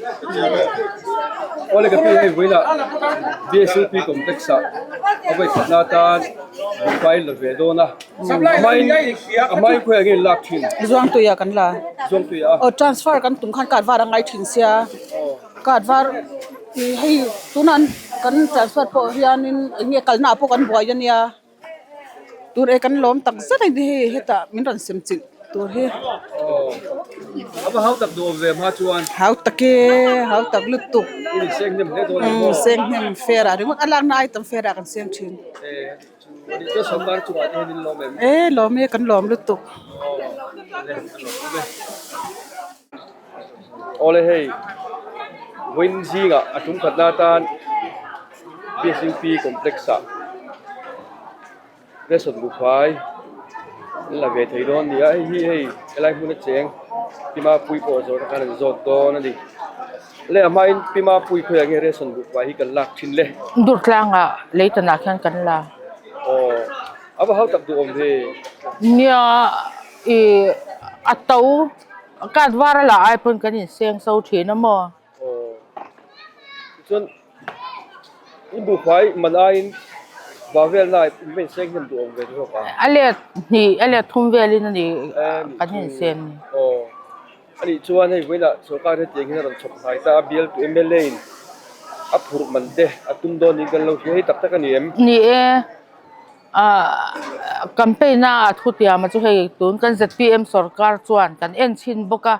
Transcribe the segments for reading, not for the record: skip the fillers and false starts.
Awle ka pi hei vawiinah BSUP complex ah a vawi khatna atan buhfai la ve dawn a a hmain a hmain khawiah nge in lak thin? Zuangtuia kan la. Zuangtuia a. Aw transfer kan tum khan card var a ngai thin sia card var ih hei tunah an kan transfer pawh hianin eng nge kalnaah pawh kan buai a nia. Tur e kan lawm tak zet a ni hei hetah min rawn sem chilh tur hi. Aw a va hau tak duh awm ve hma chuan. Hau tak e hau tak lutuk. I seng hnem hle dawn ang maw. Seng hnem fair ah ringawt a lakna ai tam fair ah kan seng thin. E chu ani chuan sawrkar chungah te hian in lawm em? E lawm e kan lawm lutuk. Aw le a lawm awm e. Awle hei vawiin zingah a tum khatna atan BSUP complex ah ration buhfai an la ve thei dawn a ni a hei hi hei helai hmun a cheng Pi Mapuii pawh zawrhna khan an zawt dawn a ni le a hmain Pi Mapuii khawiah nge ration buhfai hi kan lak thin le. Durtlangah leitanah khian kan la. Aw a va hau tak duh awm ve. Nia ih a to. Card var a lah ai pawn kan inseng so thin a maw? Aw. Tichuan i buhfai man aiin Vavel na in va inseng hnem duh awm ve zawk a? A let hnih a let thum velin a ni kan insen ni. Aw. Anih chuan hei vawiinah sorkar hetiang hian a rawn chhawp hnai ta a, bialtu mla in a phurh man te a tum dawn niin kan lo hria hei tak tak a ni em? Ni e. Ahh campaign a a thu tiam a chu hei tun kan zpm sorkar chuan kan en chhin bawk a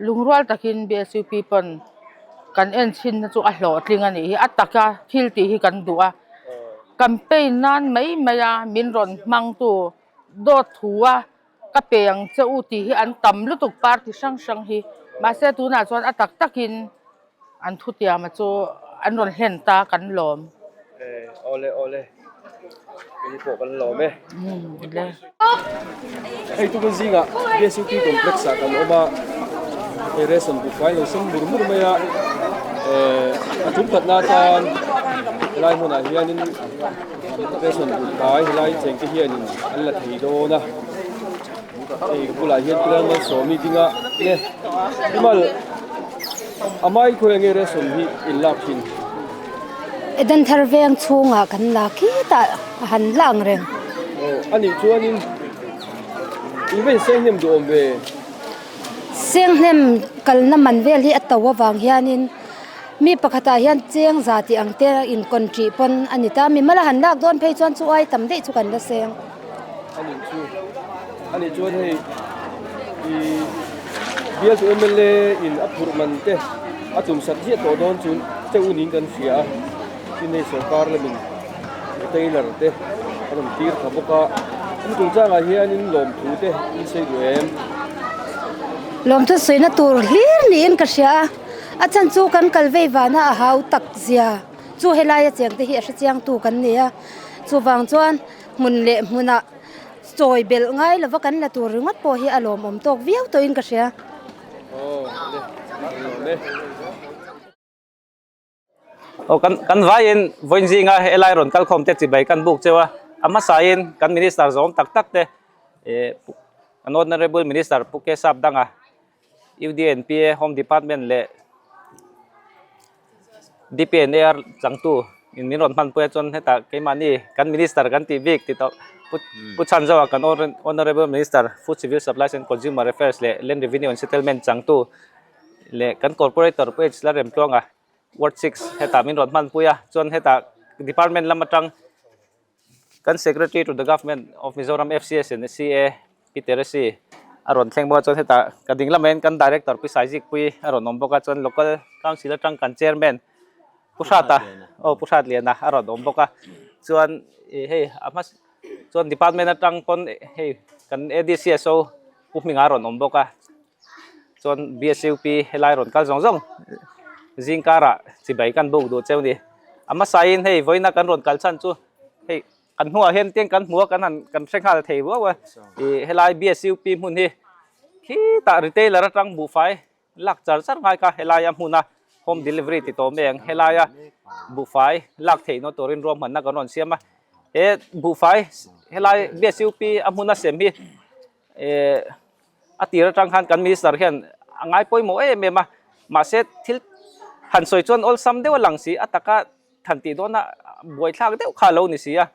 lungrual takin bsup pawn kan en chhin na chu a hlawhtling a nih hi a taka thil tih hi kan duh a campaign nan mai mai a min rawn hmang tu dawt thu a ka pe ang che u tih hi an tam lutuk party hrang hrang hi mahse tunah chuan a tak takin An thutiama chu an rawn hlen ta kan lawm. E awle awle kei pawh kan lawm e. Hei tu kan zingah BSUP complex ah kan awm a hei ration buhfai lo sem mur mur mai a a tum khatna atan helai hmunah hianin ration buhfai helai chengte hianin an la thei dawn a hei ka bulah hian Pilal Malsawmi dinga nge Bimal. A mai khawi ange ration hi in lak thin. Eden thar veng chhungah kan la khitah a han la ang reng. Aw a nih chuanin in va inseng hnem duh awm ve. Seng hnem kalna man vel hi a to avang hianin mi pakhatah hian cheng za tih ang te inkawn ṭih pawn a ni ta. Mimal a han lak dawn phei chuan chu ai tam daih chu kan la seng. A nih chu a nih chuan hei ih bialtu mla in a phurh man te a tum sat ziah tawh dawn chu che u niin kan hria a tin hei sorkar lamin retailer te a rawn tir tha bawk a chumi chungchangah hianin lawmthu te in sawi duh em? Lawmthu sawina tur hlir niin ka hria a a chhan chu kan kal vei vana a hau tak zia chu helaia cheng te hi a hrechiangtu kan ni a chuvang chuan. Hmun leh hmunah chawi belh ngai lova kan la tur ringawt pawh hi a lawmawm tawk viau tawhin ka hria. Aw kan kan vaiin vawiin zinga helai rawn kal khawm te chibai kan buk cheu a, a hmasain kan minister zawm tak tak te eh an honourable minister Pu Kesap Danga UDNPA home department leh DPNAR changtu in min rawn hmanpui a chuan hetah keimahni kan minister kan tih bik ti tawh Pu Pu Chhanzoa kan honourable minister food civil supplies and consumer affairs leh land revenue and settlement changtu leh kan corporator Pu H Lalremtluanga ward 6 hetah min rawn hmanpui a chuan hetah department lam atang Kan Secretary to the Government of Mizoram FCS and CA Pi Teresi a rawn thleng bawk a chuan hetah ka ding lamah hian kan Director Pi Saizikpuii a rawn awm bawk a chuan Local Council atang kan Chairman Pu Hrata aw Pu Hratliana a rawn awm bawk a chuan ih hei a hma chuan Department atang pawn hei kan ADCSO Pu Hminga a rawn awm bawk a chuan BSUP helai rawn kal zawng zawng zing karah chibai kan buk duh cheu ni a hmasain hei vawiina kan rawn kal chhan chu hei kan hnuah hian tiang kan hmu a kan han kan hre nghal thei ruau a ih helai BSUP hmun hi khitah retailer atang buhfai lak char char ngai kha helaia hmuna home delivery ti tawh mai ang helaia buhfai lak theih na turin ruahmanna kan rawn siam a he buhfai helai BSUP a hmuna sem hi eh. A tir atang khan kan minister hian a ngai pawimawh em em a. Mahse thil han sawi chuan awlsam deuh a lang si, a taka than tih dawna buaithlak deuh kha a lo ni si a.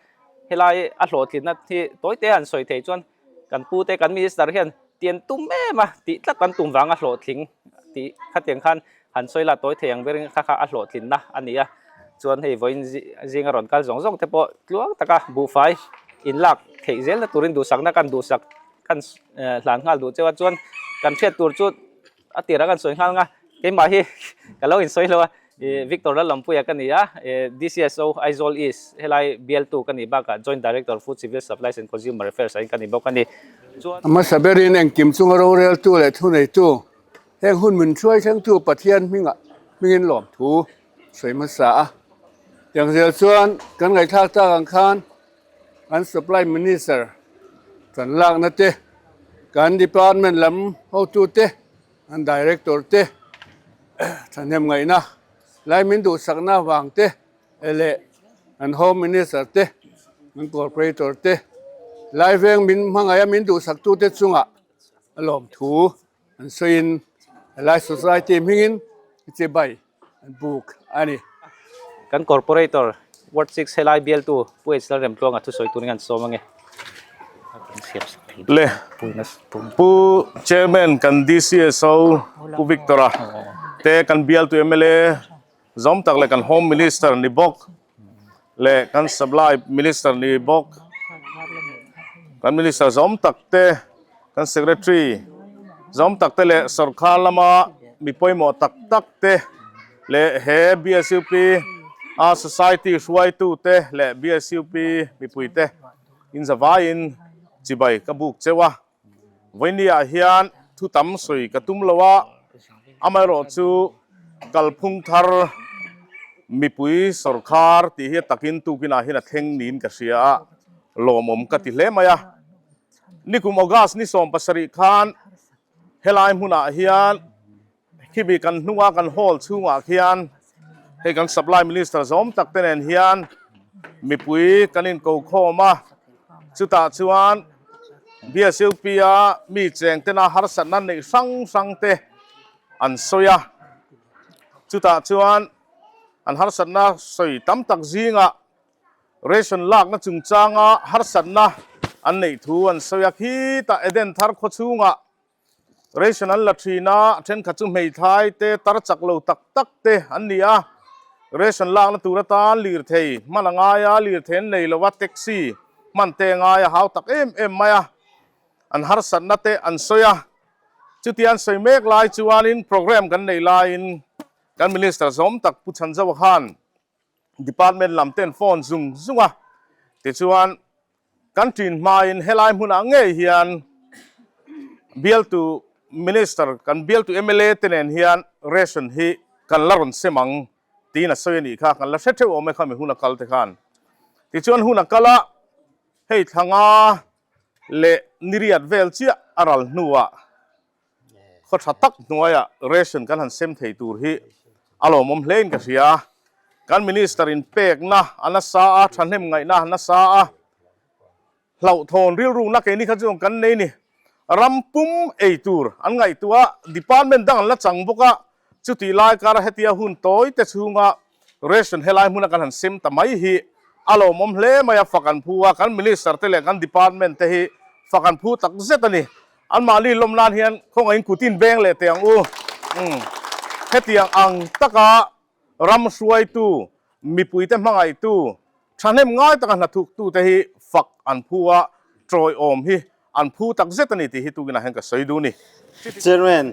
Helai a hlawhtlinna hi tawi te han sawi thei chuan kan pu te kan minister hian ti an tum em a, tih tlat an tum vanga hlawhtling tih khatiang khan han sawi la tawi thei ang berin kha kha a hlawhtlinna a ni a. Chuan hei vawiin zinga rawn kal zawng zawng te pawh tluang taka buhfai inlak theih zelna turin duhsakna kan duhsak kan hlan nghal duh cheu a chuan kan hriat tur chu a tirah kan sawi nghal nga keimah hi ka lo insawi lo a ih Victor Lalawmpuia ka ni a ih DCSO Aizawl East helai bialtu ka nih bakah Joint Director Food Civil Supplies and Consumer Affairs ah hian ka ni bawk a ni chuan A hmasa berin engkim chunga roreltu leh thuneitu heng hun min hruai thlengtu Pathian hmingah hmingin lawmthu sawi hmasa a. Tiang zel chuan kan ngaihthlak tak ang khan Kan Supply Minister kan lakna te, kan Department lam hotu te, kan Director te thahnem ngaihna lai min duhsakna vang te leh kan Home Minister te, kan Corporator te lai veng min hmangaih a min duhsaktu te chungah a lawmthu an sawiin helai Society hmingin chibai an buk a ni. Kan Corporator Ward 6 helai bialtu Pu H Lalremtluanga thusawi turin an sawm ange. Le Pu Chairman kan DCSO Pu Victor-a te kan bialtu mla zawm tak leh kan Home Minister ni bawk leh kan Supply Minister ni bawk kan Minister zawm tak te kan Secretary zawm tak te leh sorkar lama mi pawimawh tak tak te leh he BSUP a Society hruaitu te leh BSUP mipui te inzavaiin chibai ka buk cheu a. Vawinia hian thu tam sawi ka tum lo a, amaherawhchu kalphung thar mipui sawrkhar tih hi a takin tukinah hian a thleng niin ka hria a, lawmawm ka ti hle mai a. Nikum August ni 70 khan helai hmunah hian khimi kan hnunga kan hall chhungah khian hei kan supply minister zawm tak te nen hian mipui kan inko khawm a, chutah chuan BSUP a mi cheng tena harsatna neih hrang hrang te an sawi a, chutah chuan an harsatna sawi tam tak zingah ration lakna chungchanga harsatna an neih thu an sawi a, khitah Eden thar khaw chhungah Ration an la thin a, thenkhat chu hmeithai te, tar chak lo tak tak te an ni a. Ration lakna tur atan lirthei hman a ngai a, lirthei an nei lo a, taxi hman te a ngai a, hau tak em em mai a. An harsatna te an sawi a, chutia an sawi mek lai chuanin programme kan neih laiin kan Minister zawm tak Pu Chhanzauha khan Department lam ten phone zung zung a, tichuan kan ṭin hmain helai hmunah ngei hian bialtu Minister, kan bialtu mla te nen hian ration hi kan la rawn sem ang tiin a sawi a nih kha, kan la hre theuh awm e khami hun a kal te khan. Tichuan hun a kal a, hei thlanga leh niriat vel chiah a ral hnuah Khaw tha tak hnuaiah ration kan han sem thei tur hi a lawmawm hlein ka hria. Kan Minister in pekna a nasa a, thahnem ngaihna a nasa a, hlauhthawn rilrukna keini kha chuan kan nei ni. Ram pum ei tur an ngaihtuah a, department dang an la chang bawk a, chutih lai kara hetia hun tawi te chhunga ration helai hmuna kan han sem ta mai hi a lawmawm hle mai a, fak an phu a, kan Minister te leh kan department te hi fak an phu tak zet a ni. Anmahni lawm nan hian khawngaihin kutin beng leh teh ang u. Umm. Hetiang ang taka ram hruaitu, mipuite hmangaihtu, thahnem ngai taka hnathuktu te hi fak an phu a, tawiawm hi an phu tak zet a ni tih hi tukinah hian ka sawi duh ni. Chairman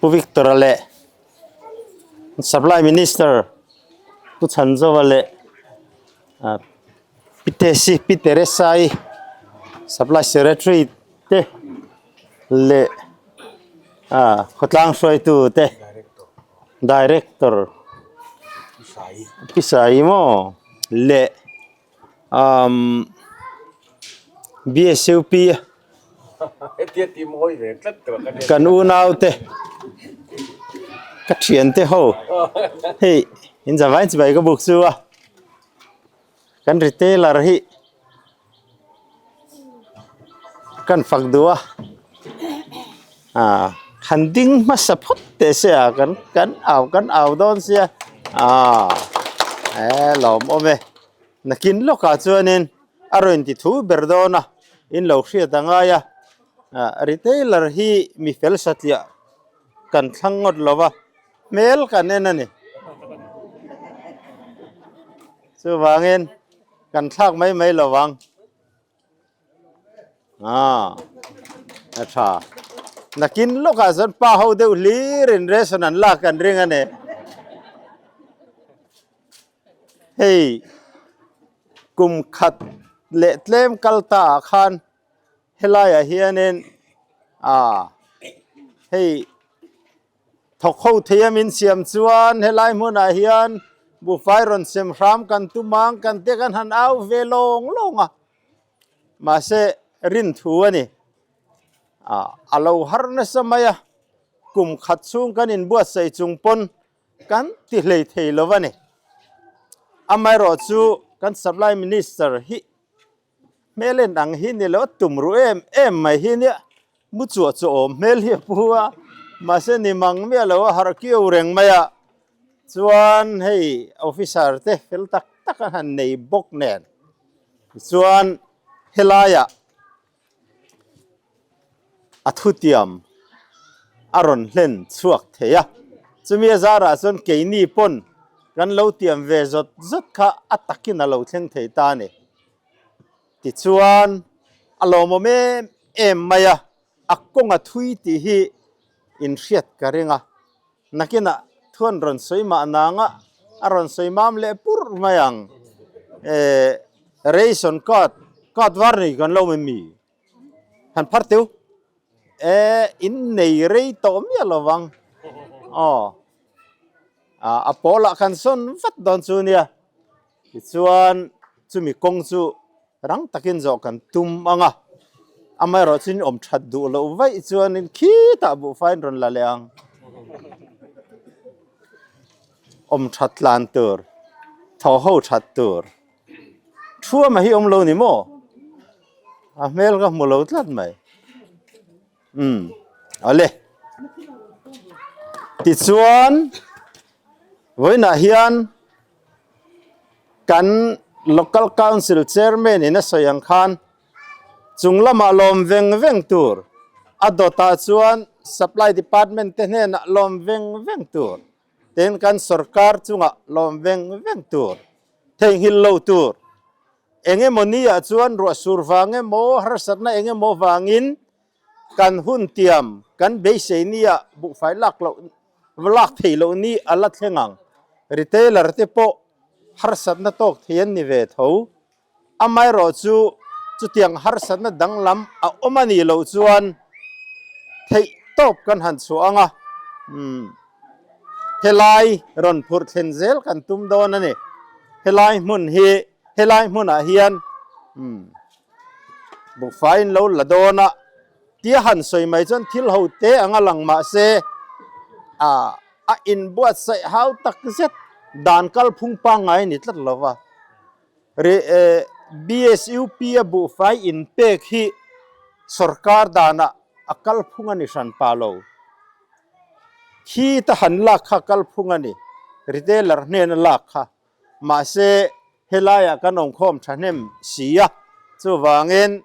Pu Victor-a leh Supply Minister Pu Chhanzova leh Pi Tesi, Pi Teresa-i, Supply Secretary te leh ah khawtlang hruaitu te Director Pi Sai maw leh umm BSUP kan unau te ka thian te ho hei in zavai chibai ka buk chu a. Kan retailer hi kan fak duh a ah. Han ding hmasa phawt teh se a kan kan au kan au dawn sia aaa e lawm awm e nakin lawkah chuanin a rawn ti thu ber dawn a in lo hriat a ngai a ah retailer hi mi fel satliah kan thlang ngawt lo va hmel kan en a ni chuvangin kan thlak mai mai lo vang. Ah, a tha. Nakin lawkah chuan pa ho deuh hlir in ration an lak kan ring a ni. Hei, kum khat leh tlem kal ta ah khan helaiah hianin ah hei Thawk ho thei a min siam chuan helai hmunah hian buhfai rawn sem hram kan tum ang kan te kan han au ve lawng lawng a, mahse rin thu a ni. Ah a lo har nasa mai a, kum khat chhung kan inbuatsaih chung pawn kan ti hlei thei lo a ni. Amaherawhchu kan Supply Minister hi Hmel en ang hi ni lo tum ru em em mai hi nia mu chuah chu awm hmel hi a pu a mahse ni mang miah lo a harh kiau reng mai a chuan hei officer te fel tak tak a han nei bawk nen tichuan helaiah a thutiam a rawn hlen chhuak thei a chumi a zarah chuan keini pawn kan lo tiam ve zawt zawt kha a takin a lo thleng thei ta a ni tichuan a lawmawm em em mai a a kawnga thui tih hi inhriat ka ring a. Nakinah thuan rawn sawi mah nanga a rawn sawi mam leh pur mai ang. Eh, ration card, card var nei kan lo em mi? Han phar teu. Eh, in nei rei tawh miah lo vang. Aw. A pawlah khan sawn vat dawn chu nia. Tichuan, chumi kawng chu rang takin zawh kan tum ang a, amaherawh chu in awm that duh loh vaih chuanin khitah buhfaiin rawn la leh ang. Awm that tlan tur, thaw ho that tur, thuama hi awm lo ni maw? A hmel ka hmu lo tlat mai. Umm, awle. Tichuan, vawiinah hian Kan Local Council Chairman in a sawi ang khan chung lamah lawm veng veng tur, a dawtah chuan Supply Department te hnenah lawm veng veng tur, tin kan sorkar chungah lawm veng veng tur, theihnghilh lo tur. Eng emaw ni ah chuan ruah sur vang emaw, harsatna eng emaw vangin kan hun tiam, kan beisei nia buhfai lak loh lak theih loh ni a la thleng ang. Retailer te pawh harsatna tawk thei an ni ve tho. Amaherawh chu chutiang harsatna danglam a awm a nih loh chuan theih tawp kan han chhuah ang a, umm helai rawn phurh thlen zel kan tum dawn a ni. Helai hmun hi helai hmunah hian umm buhfaiin lo la dawn a. Tia han sawi mai chuan thil ho te anga lang mah se a inbuatsaih hau tak zet dan kalphung pangngai a ni tlat lo va. BSUP a buhfai inpek hi sorkar danah a kalphung a ni hran pa lo. Khi ta han lak kha kalphung a ni, retailer hnena lak kha. Mahse, helaiah kan awmkhawm thahnem si a, chuvangin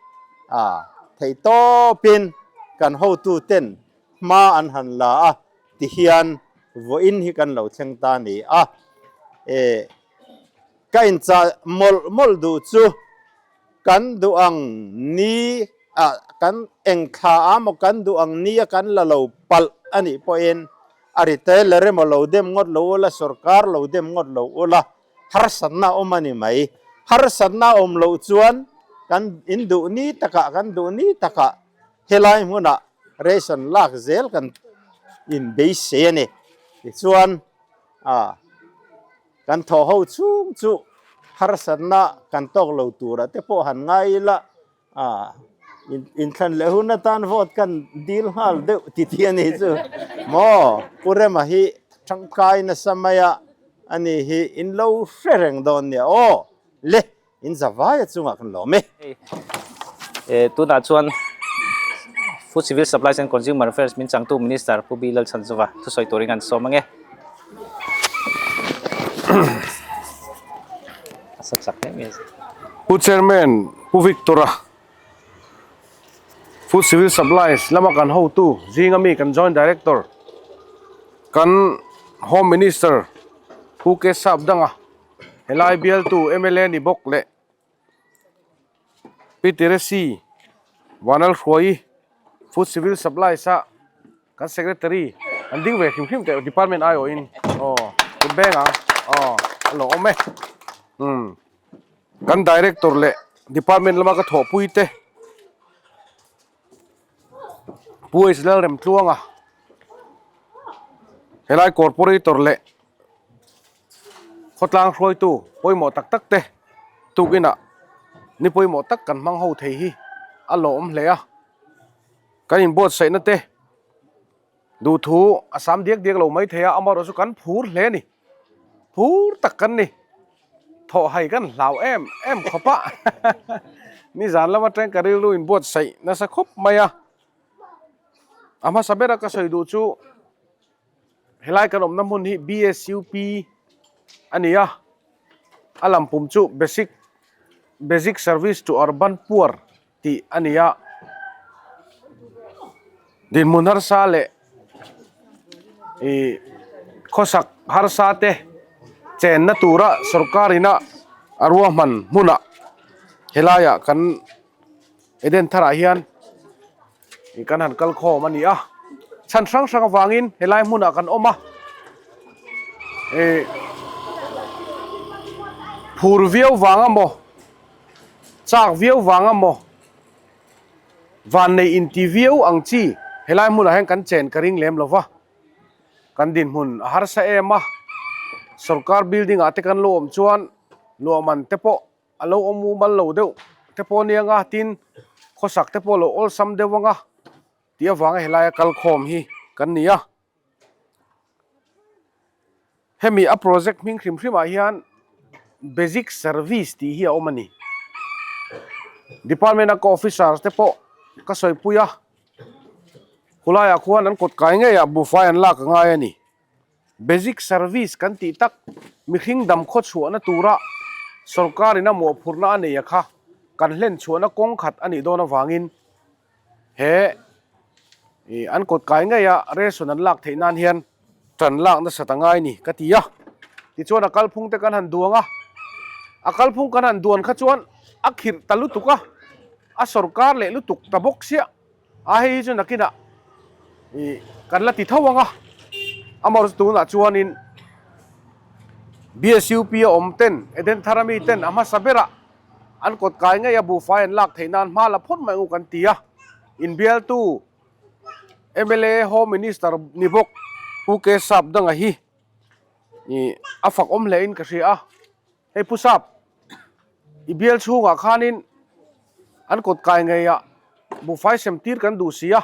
theihtawpin kan hotuten hma an han la a tihian vawiin hi kan lo thleng ta a ni a. Ka inchah mawlh mawlh duh chu kan duh ang ni ah kan eng thla a maw kan duh ang ni a kan la lo palh a nih pawhin a retailer emaw lo dem ngawt lo ula, sorkar lo dem ngawt lo ula, harsatna awm a ni mai. Harsatna awm loh chuan kan in duh ni takah kan duh ni takah helai hmunah ration lak zel kan inbeisei a ni. Tichuan ah. Kan thawh ho chhung chu harsatna kan tawk lo tura te pawh han ngai ila, inthlan leh hun atan vote kan dil nghal deuh ti ti a ni chu maw? Pu Rema hi tangkai nasa mai a, ani hi in lo hre reng dawn nia aw le. In za vaia chungah kan lawm e. Tunah chuan. Food Civil Supplies and Consumer Affairs min changtu Minister Pu B Lalchhanzova thusawi turin an sawm ange. A sat chak hle mai a. Pu Chairman Pu Victor-a Food Civil Supplies lama kan hotu zinga mi kan Joint Director kan Home Minister Pu K Sapdanga helai bialtu mla ni bawk leh Pi Teresi Vanlalhruaii Food Civil Supplies a kan Secretary an ding ve hrim hrim teh Department aiawhin aw kut beng ang aw a lo awm e umm kan Director leh Department lama ka thawhpui te Pu H Lalremtluanga helai Corporator leh Khawtlang hruaitu pawimawh tak tak te tukinah ni pawimawh tak kan hmang ho thei hi a lawm hle a, kan inbuatsaihna te duhthu a sam diak diak lo mai thei a, amaherawh chu kan phur hle a ni, phur tak kan ni, thawh hai kan hlau em em khawp a, nizan lam atang ka rilru inbuatsaih nasa khawp mai a, a hmasa bera ka sawi duh chu. Helai kan awmna hmun hi BSUP a ni a, a lam pum chu basic basic service to urban poor tih a ni a, dinhmun harsa leh ih khawsak harsa te chenna tura sorkar ina a ruahman hmunah helaiah kan Eden tharah hian ih kan han kal khawm a ni a, chhan hrang hrang avangin helai hmunah kan awm a, ih phur viau vang amaw chak viau vang amaw vannei inti viau ang chi helai hmunah hian kan chen ka ring lem lo va, kan dinhmun a harsa em a, sorkar building ah te kan lo awm chuan luahman te pawh. A lo awm mumal lo deuh te pawh ania nga tin khawsak te pawh a lo awlsam deuh anga tih avanga helaia kal khawm hi kan ni a. Hemi a project hming hrim hrim ah hian basic service tih hi a awm a ni. Department a ka officers te pawh ka sawipui a, khulaiah khuan an kawt kai ngei ah buhfai an lak a ngai a ni. Basic service kan tih tak mihring dam khaw chhuahna tura sorkarin a mawhphurhna a nei a kha kan hlen chhuahna kawng khat a nih dawn avangin he an kawt kai ngeia ration an lak theih nan hian tan lak nasat a ngai ni ka ti a. Tichuan a kalphung te kan han duang a, a kalphung kan han duan kha chuan a khirh ta lutuk a, a sorkar leh lutuk ta bawk siah. A hei hi chu nakinah ih kan la ti tho ang a, amaherawhchu tunah chuanin BSUP a awm ten Eden thar ami ten a hmasa berah an kawt kai ngei a buhfai an lak theih nan hma la phawt mai ang u kan ti a, inbialtu mla Home Minister ni bawk Pu K Sapdanga hi ih a fak awm hle in ka hria a. Hei Pu Sap, i bial chhungah khanin an kawt kai ngeiah buhfai sem tir kan duh si a,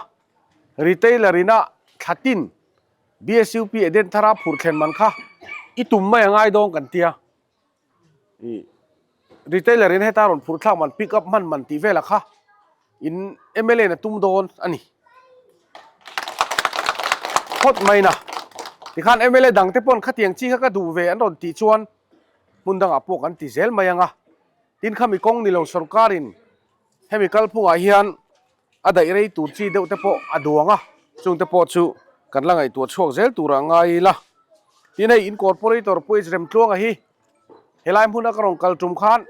retailer ina thla tin BSUP Eden thara phurh thlen man kha i tum mai a ngai dawn kan tia. I retailer in heta rawn phurh thlak man pick up hman man tih velah kha in mla in a tum dawn a ni. Phawt mai na. Tikhan mla dang te pawn khatiang chi kha ka duh ve an rawn tih chuan hmun dangah pawh kan ti zel mai ang a, tin khami kawng ni lo sorkarin hemi kalphungah hian a daih rei tur chi deuh te pawh a duang a, chung te pawh chu kan la ngaihtuah chhuak zel turah ngai ila. Tin hei in corporator Pu H Remtluanga hi helai hmuna ka rawn kal tum khan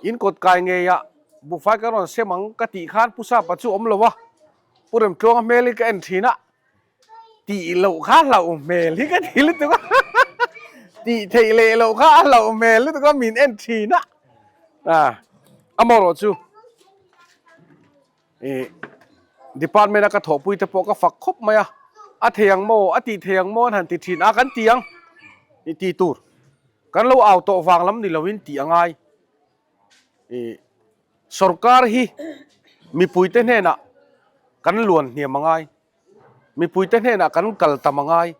in kawt kai ngeiah buhfai ka rawn sem ang ka tih khan Pu Sapa chu awm lo a, Pu Remtluanga hmel hi ka en thin a, Tih loh kha hlauh hmel hi ka ti lutuk a, tih theih leh loh kha a hlauh hmel lutuk a min en thin a, amaherawh chu ih department a ka thawhpui te pawh ka fak khawp mai a, a thei ang maw a tih thei ang maw an han ti thin a kan ti ang ih tih tur kan lo au tawh vang lam ni lovin tih a ngai ih sorkar hi mipuite hnenah kan luan hniam a ngai. Mipuite hnenah kan kal tam a ngai.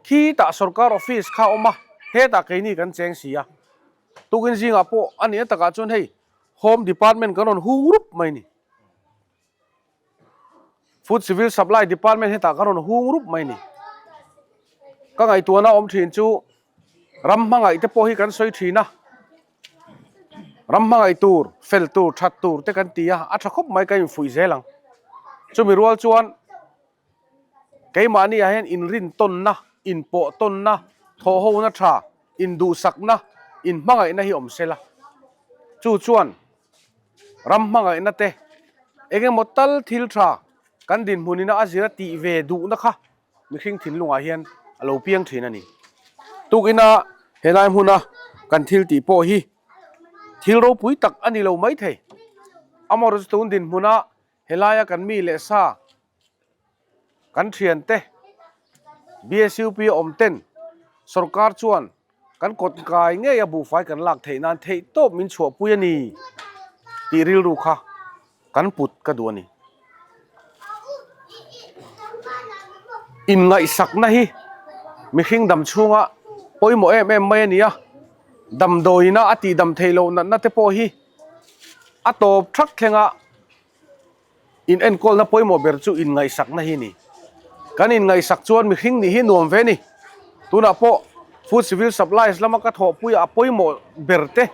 Khitah sorkar office kha a awm a, hetah keini kan cheng si a. Tukin zingah pawh a nih a takah chuan hei Home Department kan rawn hung rup mai ni. Food Civil Supply Department hetah ka rawn hung rup mai ni. Ka ngaihtuahna awm thin chu ram hmangaih te pawh hi kan sawi thin a, ram hmangaih tur, fel tur, that tur te kan ti a, a tha khawp mai ka infuih zel ang. Chumi rual chuan keimahni ah hian inrintawnna, inpawhtawnna, thawhhona tha, induhsakna, inhmangaihna hi awm sela. Chu chuan ram hmangaihna te eng emaw tal thil tha kan dinhmun ina a zira tih ve duhna kha mihring thinlungah hian a lo piang thin a ni. Tukina helai hmuna kan thil tih pawh hi thil ropui tak a ni lo maithei. Amaherawhchu tun dinhmuna helaia kan mi leh sa Kan thiante BSUP a awm ten sorkar chuan kan kawt kai ngei a buhfai kan lak theih nan theih tawp min chhuahpui a ni tih rilru kha kan put ka duh a ni. Inngaihsakna hi mihring dam chhunga pawimawh em em mai a ni a, damdawiina a tihdam theih loh natna te pawh hi a tawp thak thlenga In enkawlna pawimawh ber chu inngaihsakna hi a ni. Kan inngaihsak chuan mihring nih hi nuam ve a ni. Tunah pawh Food Civil Supplies lama ka thawhpuiah a pawimawh ber te,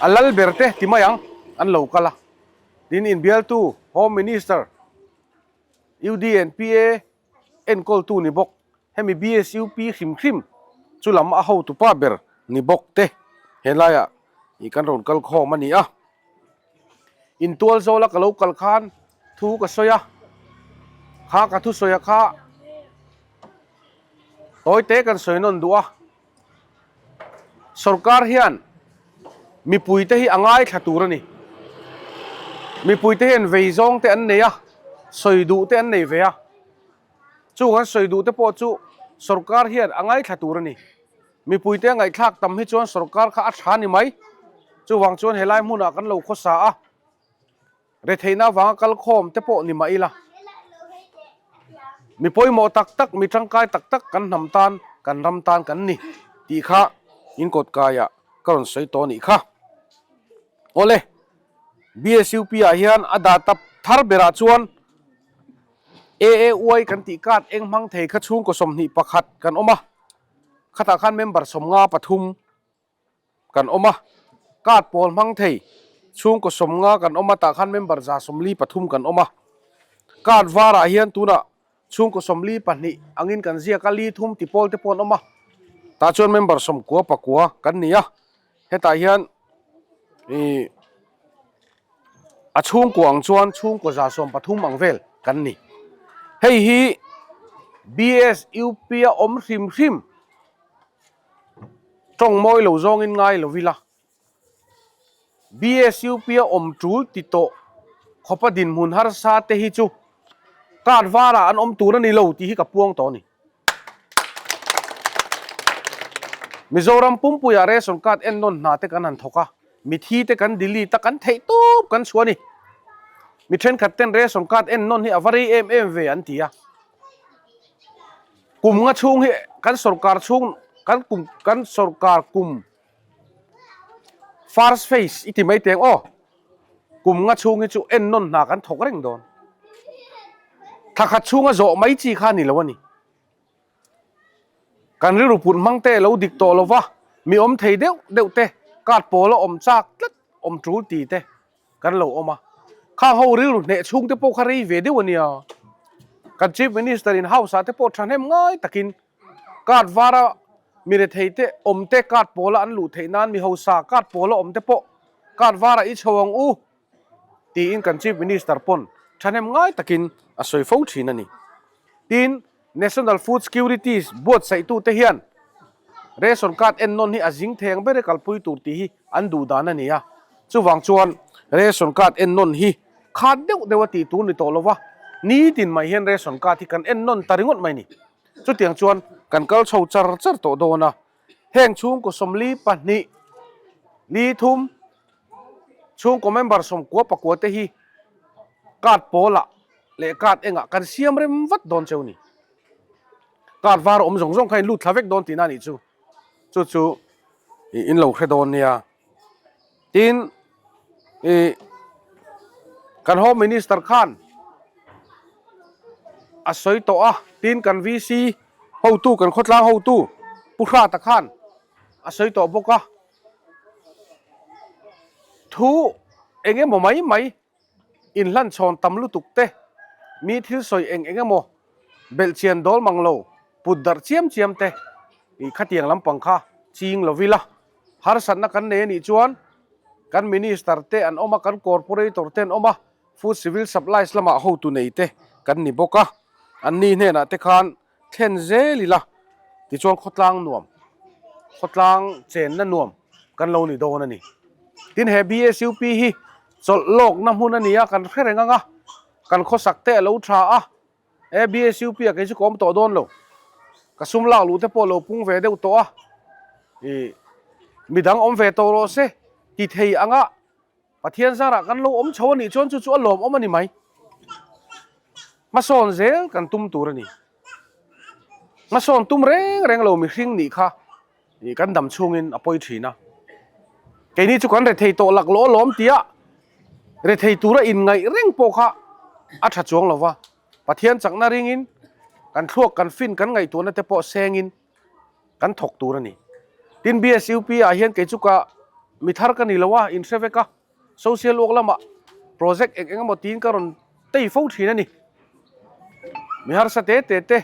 a lal ber te ti mai ang, an lo kal a. Tin, inbialtu Home Minister, UDNPA enkawltu ni bawk, hemi BSUP hrim hrim chu lam a hotupa ber ni bawk te helaiah ih kan rawn kal khawm a ni a. Intual zawla ka lo kal khan thu ka sawi a, kha ka thusawi a kha tawi te kan sawi nawn duh a. Sorkar hian mipuite hi a ngaithla tur a ni. Mipuite hian vei zawng te an nei a, sawi duh te an nei ve a. Chung an sawi duh te pawh chu sorkar hian a ngaithla tur a ni. Mipuite a ngaihthlak tam hi chuan sorkar kha a tha ni mai. Chuvang chuan helai hmunah kan lo khawsa a. Retheihna avanga kal khawm te pawh ni mah ila, mi pawimawh tak tak, mi tangkai tak tak kan hnam tan, kan ram tan kan ni tih kha in kawt kaiah ka rawn sawi tawh anih kha. Awle, BSUP ah hian a data thar berah chuan AAY kan tih card eng hmang thei kha chhungkaw 21 kan awm a, khatah khan member 53 kan awm a, card pawl hmang thei chhungkaw 50 kan awm a, tah khan member 143 kan awm a, card varah hian tunah chhungkaw 42 angin kan ziak a, li thum ti pawl te pawh an awm a, tah chuan member 99 kan ni a, hetah hian ih a chhungkua ang chuan chhungkaw 130 ang vel kan ni. Hei hi BSUP a awm hrim hrim. Tawng mawi lo zawngin ngai lo ila, BSUP a awm tul ti tawh khawpa dinhmun harsa te hi chu card varah an awm tur a ni lo tih hi ka puang tawh a ni. Mizoram pumpuiah ration card ennawn hna te kan han thawk a, mithi te kan delete a, kan theih tawp kan chhuah a ni. Mi thenkhat ten ration card ennawn hi a va rei em em ve an ti a. Kum nga chhung hi kan sorkar chhung kan kum kan sorkar kum first phase i ti mai teng aw kum nga chhung hi chu en nawn hna kan thawk reng dawn thla khat chhunga zawh mai chi kha ni lo a ni kan rilru put hmang te lo dik tawh lova mi awm thei deuh deuh te card pawl a awm chak tlat awm tul ti te Kan lo awm a, khang ho rilru hneh chhung te pawh kha rei ve deuh a nia. Kan Chief Minister in House ah te pawh thahnem ngai takin card vara mi rethei te awm te card pawla an luh theih nan mi hausa card pawla awm te pawh card vara i chho ang u tiin kan Chief Minister pawn thahnem ngai takin a sawi fo thin a ni. Tin, National Food Securities buatsaihtute hian ration card ennawn hi a zing theng ber e kalpui tur tih hi an duh dan a ni a. Chuvang chuan ration card ennawn hi khat deuh deuh a tih tur ni tawh lo va, nitin mai hian ration card hi kan ennawn ta ringawt mai ni. Chutiang chuan kan kal chho char char tawh dawn a. Heng chhungkaw 42 li thum chhungkaw member 99 te hi card pawlah leh card engah kan siam rem vat dawn cheu ni. Card var awm zawng zawng kha in lut thla vek dawn tihna a nih chu. Chu chu in lo hre dawn nia. Tin, ih kan Home Minister khan. a sawi tawh a, tin kan VC hotu, kan khawtlang hotu Pu Hrata khan a sawi tawh bawk a. Thu eng emaw mai mai inhlanchhawn tam lutuk te, mi thil sawi eng eng emaw belhchian dawl mang lo put darh chiam chiam te ih khatiang lampang kha ching lo ila. Harsatna kan nei anih chuan kan Minister te an awm a, kan Corporator te an awm a, Food Civil Supplies lamah hotu nei te kan ni bawk a, anni hnenah te khan thlen zel ila tichuan khawtlang nuam, khawtlang chenna nuam kan lo ni dawn a ni. Tin he BSUP hi chawlh lawkna hmun a ni a, kan hre reng ang a, kan khawsak te a lo tha a, he BSUP ah kei chu ka awm tawh dawn lo, ka sum lak luh te pawh lo pung ve deuh tawh a, ih midang awm ve tawh rawh se ti thei anga Pathian zarah kan lo awm chho a nih chuan chu chu a lawmawm a ni mai. Hmasawn zel kan tum tur a ni. Hmasawn tum reng reng lo mihring nih kha kan dam chhungin a pawi thin a. Keini chu kan rethei tawh lak lawh lawm tia rethei tura inngaih reng pawh kha a tha chuang lo va. Pathian chakna ringin kan thluak kan fin kan ngaihtuahna te pawh sengin kan thawk tur a ni. Tin BSUP ah hian kei chu ka mi thar ka ni lo a, in hre vek a, social work lamah project eng eng emaw tiin ka rawn tei fo thin a ni. Mi harsa te te te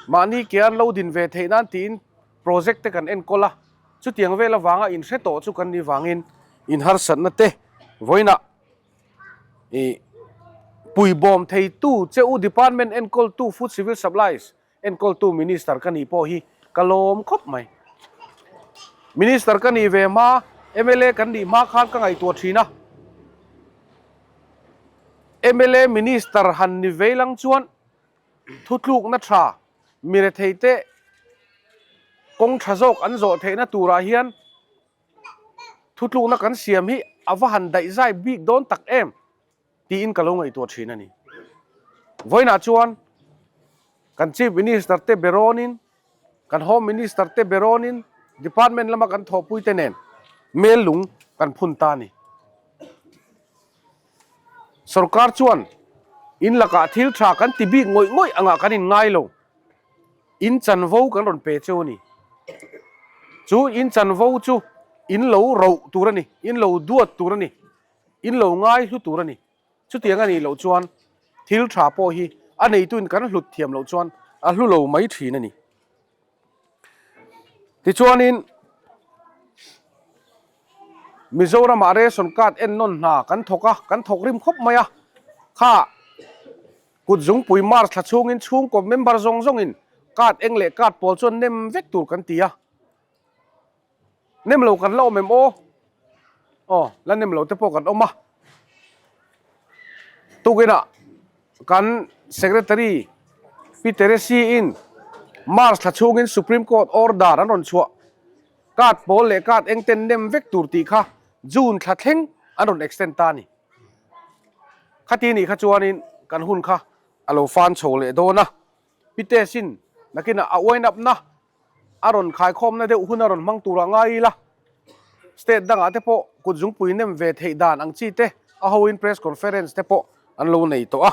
mahni ke an lo din ve theih nan tiin project te kan enkawl a, chutiang vel avanga in hre tawh chu kan ni vangin in harsatna te vawiinah ih puibawm theitu che u department enkawltu food civil supplies Enkawltu Minister ka nih pawh hi ka lawm khawp mai. Minister ka nih ve hma, mla kan nih hma khan ka ngaihtuah thin a. Mla Minister han ni vei lang chuan thutlukna tha, mi retheite kawng tha zawk an zawh theihna turah hian thutlukna kan siam hi a va han daihzai bik dawn tak em? tiin ka lo ngaihtuah thin a ni. Vawiinah chuan kan Chief Minister te berawnin, kan Home Minister te berawnin Department lama kan thawhpui te nen mel lung kan phun ta a ni. Sorkar chuan in lakah thil tha kan ti bik ngawih ngawih angah kan inngai lo. In chanvo kan rawn pe cheu a ni. Chu in chanvo chu in lo roh tur a ni, in lo duat tur a ni. In lo ngai hlu tur a ni. Chutiang a nih loh chuan thil tha pawh hi a neituin kan hlut thiam loh chuan a hlu lo mai thin a ni. Tichuanin Mizoramah ration card ennawn hna kan thawk a, kan thawk rim khawp mai a. Kha kut zungpui March thla chhungin chhungkaw member zawng zawngin card eng leh card pawl chuan nem vek tur kan ti a. Nem lo kan la awm em aw? Aw, la nem lo te pawh kan awm a. Tukinah kan Secretary Pi Teresi in March thla chhungin Supreme Court order an rawn chhuah. Card pawl leh card eng ten nem vek tur tih kha June thla thleng an rawn extend ta a ni. Khati nih kha chuanin kan hun kha a lo fan chho leh dawn a. Pi Tesin nakinah a uain up na a rawn khaikhawmna deuh hun a rawn hmang tur a ngai ila, state dangah te pawh kut zungpui nem ve theih dan ang chi te a hoin press conference te pawh an lo nei tawh a.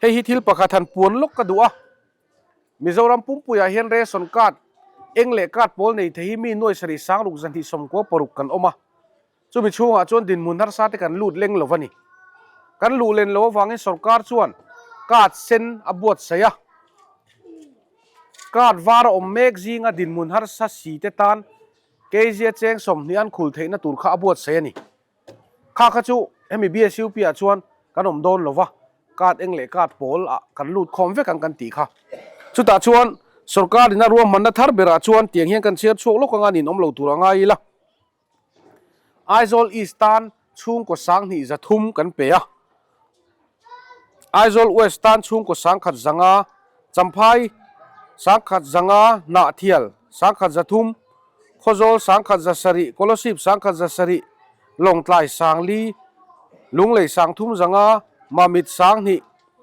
Hei hi thil pakhat han puan lawk ka duh a, Mizoram pumpuiah hian ration card eng leh card pawl nei thei hi mi nuai sarih sang ruk zahnih 96 kan awm a, chumi chhungah chuan dinhmun harsa te kan lut leng lo a ni. Kan luh len lo avangin sorkar chuan card sen a buatsaih a. Card var a awm mek zinga dinhmun harsa si te tan Kezia cheng 20 an khul theihna tur kha a buatsaih a ni. Kha kha chu hemi BSUP ah chuan kan awm dawn lo va, card eng leh card pawl ah kan lut khawm vek ang kan tih kha. Chutah chuan sorkar in a ruahmanna thar berah chuan tiang hian kan chhiar chhuak lawk anga nin awm lo tur a ngai ila. Aizawl East tan chhungkaw 20 300 kan pe a, Aizawl West tan chhungkaw 1000 500, Champhai 1000 500, Hnahthial 1000 300, Khawzawl 1000 700, Kolasib 1000 700, Lawngtlai 400, Lunglei 300 500, Mamit 2000,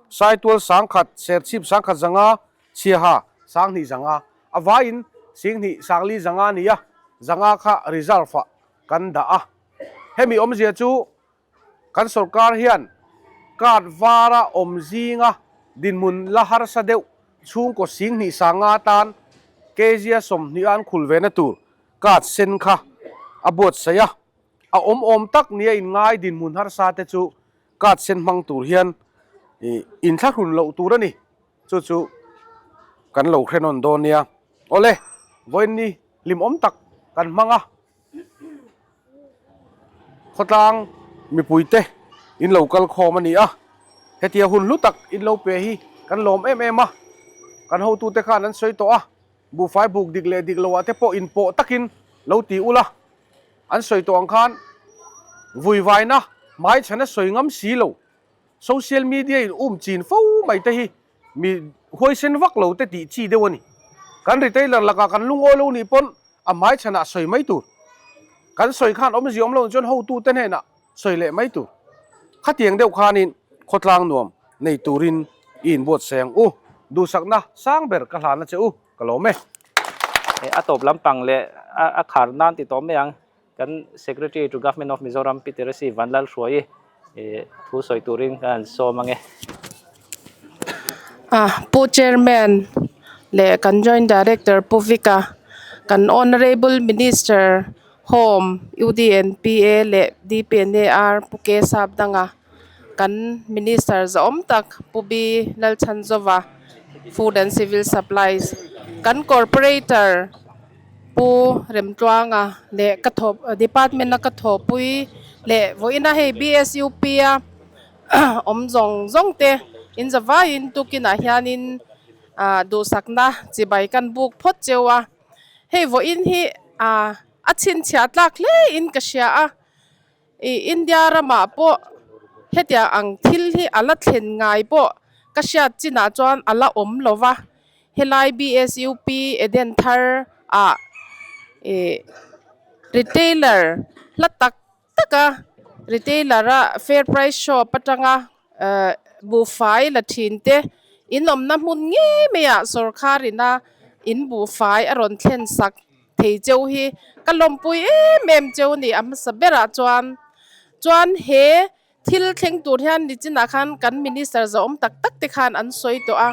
Saitual 1000, Serchhip 1000 500, Chhiaha 2000 500, a vaiin 2000 400 500 a ni a, 500 kha reserve ah kan dah a. Hemi awmzia chu kan sorkar hian card vara awm zinga Dinhmun la harsa deuh chhungkaw 20 sanga atan kg a 20 a an khul ve na tur card sen kha a buatsaih a. A awm awm tak nia inngai dinhmun harsa te chu card sen hmang tur hian inthlahrun loh tur a ni. Chu chu kan lo hrenawn dawn nia. Awle, vawiin ni hlimawm tak kan hmang a. Khawtlang mipuite in lo kal khawm a ni a, hetia hun hlu tak in lo pe hi kan lawm em em a, kan hotute khan an sawi tawh a, buhfai buk dik leh dik loah te pawh inpawh takin lo ti ula, an sawi tawh ang khan vuivaina hmaichhana sawi ngam si lo, social media in um chin fo mai te hi mi huaisen vak lo te tih chi deuh a ni. Kan retailer lakah kan lungawi lo nih pawn a hmaichhanah sawi mai tur. Kan sawi khan awmzia awm lo chuan hotute hnenah sawi leh mai tur. Khatiang deuh khanin khawtlang nuam nei turin i inbuatsaih ang u. Duhsakna sang ber ka hlan a che u, ka lawm e. A tawp lampang leh a khar nan ti tawh mai ang. Kan Secretary to Government of Mizoram Pi Teresi Vanlalhruaii thu sawi turin ka han sawm ange. Ah, Pu Chairman leh kan Joint Director Pu Vika, kan Honourable Minister Home UDNPA leh DPNAR Pu K Sapdanga, kan Minister zahawm tak Pu B Lalchhanzova, Food and Civil Supplies, kan Corporator Pu Remtluanga leh ka thawh department a ka thawhpui leh vawiina hei BSUP a awm zawng zawng te in zavaiin tukinah hianin ah duhsakna chibai kan buk phawt cheu a, hei vawiin hi ah a chhinchhiah tlak hle in ka hria a. Ih India ramah pawh hetiang ang thil hi a la thlen ngai pawh ka hriat chinah chuan a la awm lo va, helai BSUP Eden thar ah ih retailer hla tak tak a retailer a fair price shop atanga eh buhfai la thin te in awmna hmun ngei mai ah sawrkhar ina in buhfai a rawn thlen sak. Thei cheu hi ka lawmpui em em cheu ni a hmasa berah chuan chuan he thil thleng tur hian nichinah khan kan minister zahawm tak tak te khan an sawi tawh a,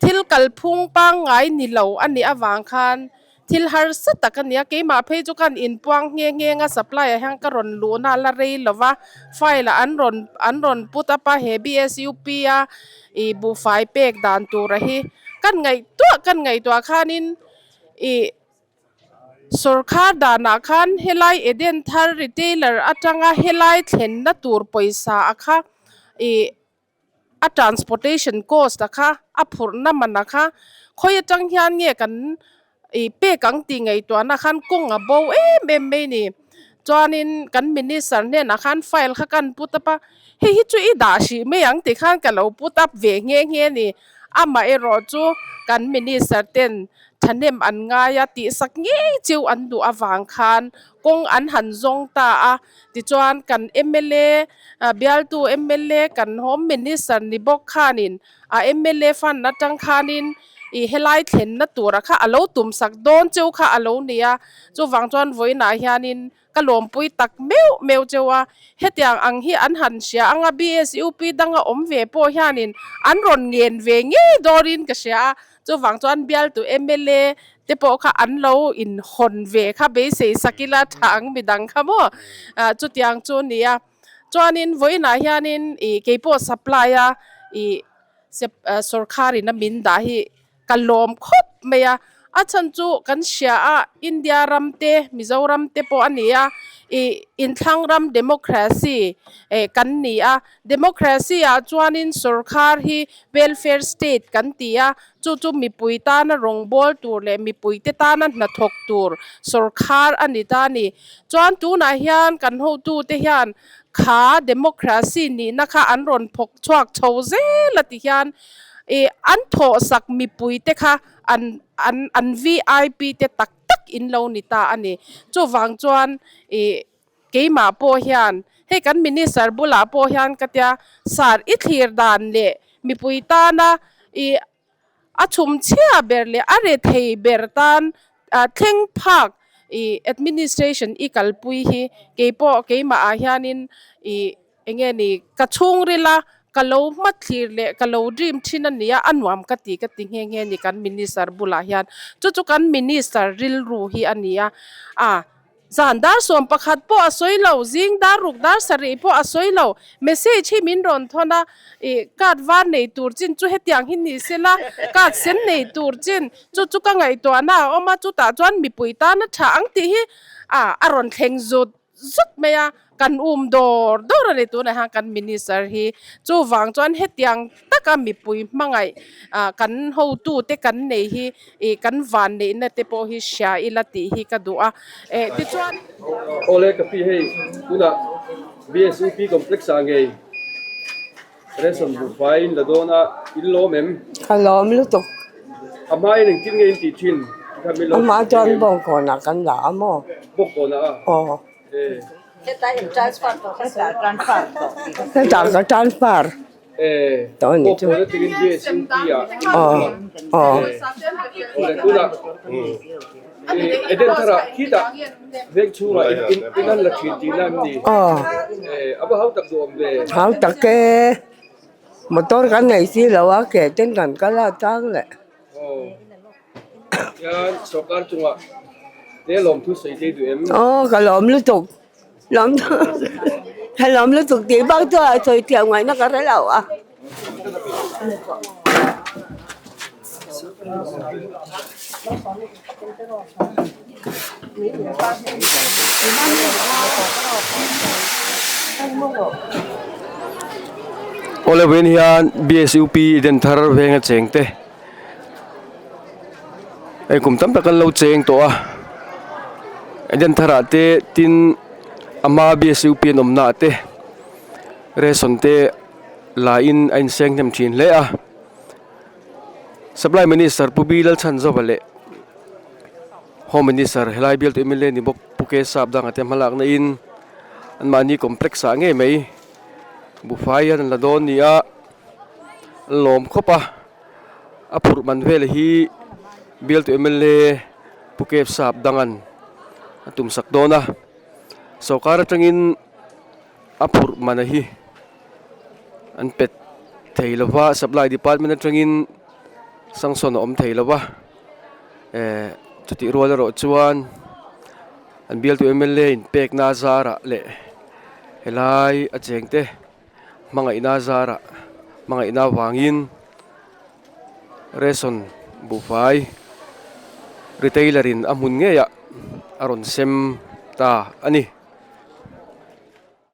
thil kalphung pangngai ni lo a nih avang khan thil harsa tak a ni a, keimah phei chu khan inpuang nghe nghe a supply ah hian ka rawn luhna a la rei lo va, file ah an rawn an rawn put up a he BSUP a ih buhfai pek dan tura hi kan ngaihtuah kan ngaihtuah khanin. Ih, sawrkhar danah khan helai Eden thar retailer atanga helai thlenna tur pawisa a kha ih a transportation cost a kha a phurhna man a kha khawi atang hian nge kan ih pek ang tih ngaihtuahna khan kawng a bo em em mai a ni. Chuanin kan minister hnenah khan file kha kan put up a, hei hi chu i dah hrih mai ang tih khan ka lo put up ve nghe nghe a ni. Amaherawh chu kan minister ten thahnem an ngai a tihsak ngei chiu an duh avang khan kawng an han zawng ta a, tichuan kan mla bialtu mla kan home minister ni bawk khanin a mla fund atang khanin ih helai thlenna tura kha a lo tumsak dawn cheu kha a lo ni a, chuvang chuan vawiinah hianin ka lawmpui tak meuh meuh cheu a, hetiang ang hi an han hria anga BSUP danga awm ve pawh hianin an rawn ngen ve ngei dawrin ka hria a, chuvang chuan bialtu mla te pawh kha an lo inhawn ve kha beisei sak ila tha ang midang kha maw chutiang chu a ni a, chuanin vawiinah hianin ih keipawh supply a ih sawrkharin a min dah hi ka lawm khawp mai a, a chhan chu kan hria a India ram te Mizoram te pawh a ni a ih inthlang ram democracy eh kan ni a democracy ah chuanin sawrkhar hi welfare state kan ti a chu chu mipui tana rawngbawl tur leh mipui te tana hnathawk tur sawrkhar a ni ta a ni chuan tunah hian kan hotu te hian kha democracy nihna kha an rawn phawk chhuak chho zel a ti hian ih an thawhsak mipui te kha an an an vip te tak tak in lo ni ta a ni. Chuvang chuan ih keimah pawh hian hei kan minister bulah pawh hian ka tia sar i thlir dan leh mipui tana ih A chhumchhia ber leh a rethei ber tan thleng phak ih administration i kalpui hi keipawh keimah ah hianin ih eng nge ni ka chhungrila. Ka lo hmathlir leh ka lo dream thin a nia, a nuam ka ti ka ti nghe nghe a ni kan minister bulah hian. Chu chu kan minister rilru hi a ni a, a zan dar 11 pawh a sawi lo, zing dar ruk dar sarih pawh a sawi lo, message hi min rawn thawn a, ih card var nei tur chin chu hetiang hi ni sela, card sen nei tur chin chu chu ka ngaihtuahna a awm a, chutah chuan mipui tana tha ang tih hi a a rawn thleng zut. zut mai a, kan um dawr dawr a ni tunah hian kan minister hi. Chuvang chuan hetiang taka mipui hmangaih ah kan hotute kan nei hi ih kan vanneihna te pawh hi hria ila tih hi ka duh a. Eh tichuan. Awle ka pi hei tunah BSUP complex ah ngei ration buhfai in la dawn a, in lawm em? Ka lawm lutuk. A hmain engtin nge in tih thin? A hma chuan bawngkawnah kan la a maw? Bawngkawnah a? Aw. Hetah ka transfer tawh a nih chu. Bawngkawn atangin BSUP ah. Aw aw. Awle tunah Eden tharah khitah veng chhungah in an la thin tihna em ni? Aw. A va hau tak duh awm ve? Hau tak e. Motor kan nei si lo a, ke ten kan kal a chang leh. Hian sawrkar chungah te lawmthu sawi te duh em? Aw ka lawm lutuk, lawm ka lawm lutuk tih bak chu a sawi thiam ngaihna ka hre lo a. Awle vawiin hian BSUP Denthar venga cheng te hei kum tam tak an lo cheng tawh a Eden thar ah te tin a hma BSUP an awm na ah te ration te la in a inseng hnem thin hle a supply minister Pu B Lalchhanzova leh Home Minister helai bialtu mla ni bawk Pu K Sap danga te hmalak na in anmahni complex ah ngei mai buhfai hian an la dawn a ni a an lawm khawp a a phurh man vel hi bialtu mla Pu K Sap dangan a tum sak dawn a sawrkar atangin a phurh man a hi an pet thei lova supply department atangin sanction a awm thei lova. Eh chutih rual erawh chuan an bialtu mla in pekna zarah leh helai a cheng te hmangaihna zarah hmangaihna avangin ration buhfai retailer in a hmun ngeiah a rawn sem ta a ni.